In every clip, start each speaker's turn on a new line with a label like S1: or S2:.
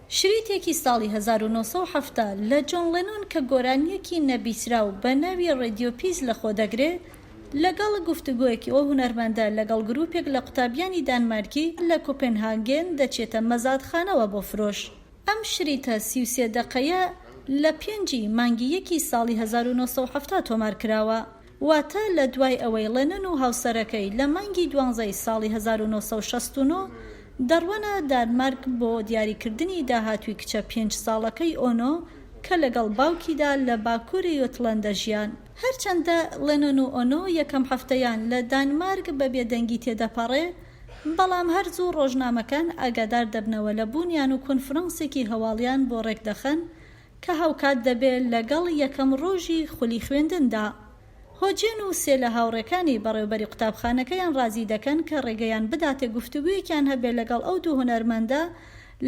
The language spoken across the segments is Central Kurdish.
S1: شریتێکی ساڵی 1970 لە جۆن لێنۆن کە گۆرانییەکی نەبیسراو بە ناوی ڕادیۆ پیس لەخۆدەگرێ، لەگەڵ گفتوگۆیەکی ئەو هونەرمەندە لەگەڵ گروپێک لە قوتابیانی دانمارکی لە کۆپێنهاگێن دەچێتە مەزادخانەوە بۆ فرۆش. ئەم شریتە 33 دەقەیە لە پێنجی مانگی یەکی ساڵی 1970 تۆمار کراوە. واتە لە دوای ئەوەی ڵێنن و هاوسەرەکەی لە مانگی دوانزەی ساڵی 1969 دەڕوەنە دانمارک بۆ دیاریکردنی داهاتووی کچە پێنج ساڵەکەی ئۆنۆ کە لەگەڵ باوکیدا لە باکووری یۆتڵەند دەژیان. هەرچەندە ڵێنۆن و ئۆنۆ یەکەم هەفتەیان لە دانمارک بە بێدەنگی تێدەپەڕێ، بەڵام هەر زوو ڕۆژنامەکان ئاگادار دەبنەوە لە بوونیان و کۆنفرانسێکی هەواڵیان بۆ ڕێکدەخەن کە هاوکات دەبێ لەگەڵ یەکەم ڕۆژی خولی خوێندندا. هۆجێن و سێ لە هاوڕێکانی بەڕێوبەری قوتابخانەکەیان ڕازی دەکەن کە ڕێگەیان بداتێ گفتوگویەکیان هەبێ لەگەڵ ئەو دوو هونەرمەندە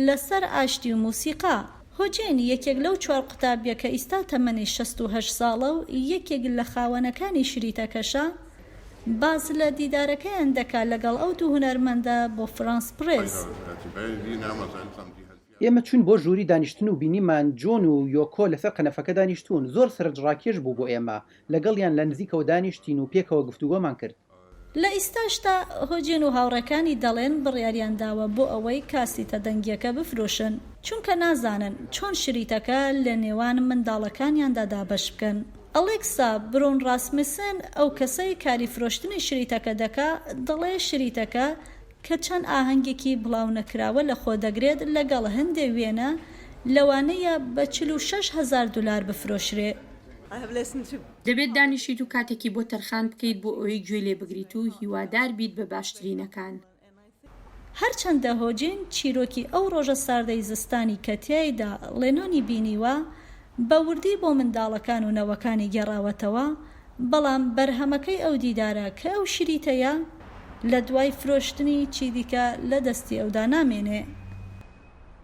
S1: لەسەر ئاشتی و موسیقا. هۆجێن یەکێک لەو چوار قوتابیە کە ئیستا تەمەنی 68 ساڵە و یەکێک لە خاوەنەکانی شریتەکەشە، باس لە دیدارەکەیان دەکا لەگەڵ ئەو دوو هونەرمەندە بۆ فرانس پرێس.
S2: ئێمە چووین بۆ ژووری دانیشتن و بینیمان جۆن و یۆکۆ لەسەر قەنەفەکە دانیشتوون. زۆر سەرنجڕاکێش بوو بۆ ئێمە. لەگەڵیان لە نزیکەوە دانیشتین و پێکەوە گفتوگۆمان کرد.
S1: لە ئیستاشدا هۆجێن و هاوڕێکانی دەڵێن بڕیاریان داوە بۆ ئەوەی کاسیتە دەنگییەکە بفرۆشن، چونکە نازانن چۆن شریتەکە لە نێوان منداڵەکانیاندا دابەش بکەن. ئەلێکسا برۆن ڕاسمسن، ئەو کەسەی کاری فرۆشتنی شریتەکە دەکا، دەڵێ شریتەکە کە چەند ئاهەنگێکی بڵاونەکراوە لەخۆدەگرێت لەگەڵ هەندێ وێنە، لەوانەیە بە 46 هەزار دولار بفرۆشرێ.
S3: دەبێت دانیشیت و کاتێکی بۆ تەرخان بکەیت بۆ ئەوەی گوێی لێ بگریت و هیوادار بیت بە باشترینەکان.
S1: هەرچەندە هۆجین چیرۆکی ئەو ڕۆژە ساردەی زستانی کە تیایدا ڵێنۆنی بینیوە بە وردی بۆ منداڵەکان و نەوەکانی گێڕاوەتەوە، بەڵام بەرهەمەکەی ئەو دیدارە کە ئەو شریتەیە، لە دوای فرۆشتنی چیدیکە لە دەستی ئەودا نامێنێ.